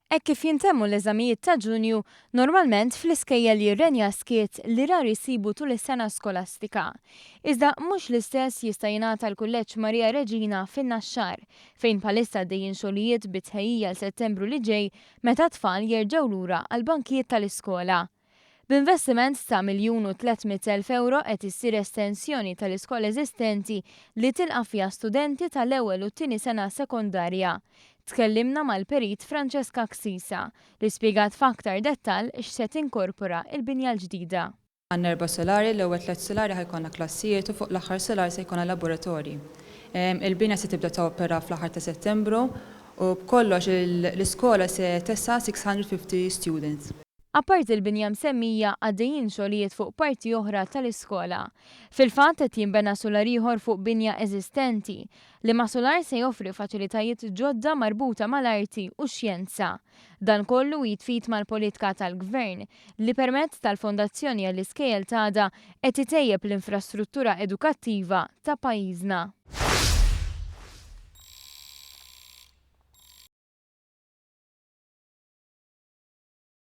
Hekk kif jintemmu l-eżamijiet ta' Ġunju, normalment fl-iskejjel jirrenja skiet li rari ssibu tul is-sena skolastika. Iżda mhux l-istess jista' jingħad għall-Kulleġġ Maria Reġina fin-Naxxar, fejn bħalissa għaddejjin xogħlijiet bi tħejjija għal Settembru li ġej meta t-tfal jerġgħu lura għall-bankijiet tal-iskola. B'investiment ta' 1,300,000 ewro qed issir estensjoni tal-iskola eżistenti li tilqa' fiha studenti tal-ewwel u t-tieni sena sekondarja. Tkellimna mal-Perit Francesca Axisa li spjegat f'aktar dettall x'se tinkorpora l-binja l-ġdida. Għandna erba' solari, l-ewwel tlett solari ħa jkollna klassijiet u fuq l-aħħar solar se jkollna laboratorji. Il-binja se tibda topera fl-aħħar ta' Settembru u b'kollox l-iskola se tesa' 650 students. Apparti l-binja msemmija, għaddejjin xogħlijiet fuq parti oħra tal-iskola. Fil-fatt qed jinbena sular ieħor fuq binja eżistenti, liema sular se joffri faċilitajiet ġodda marbuta mal-arti u x-xjenza. Dan kollu id f'id mal-politka tal-Gvern, li permezz tal-Fondazzjoni għall-Iskejjel t'Għada qed itejjeb l-infrastruttura edukattiva ta' pajjiżna.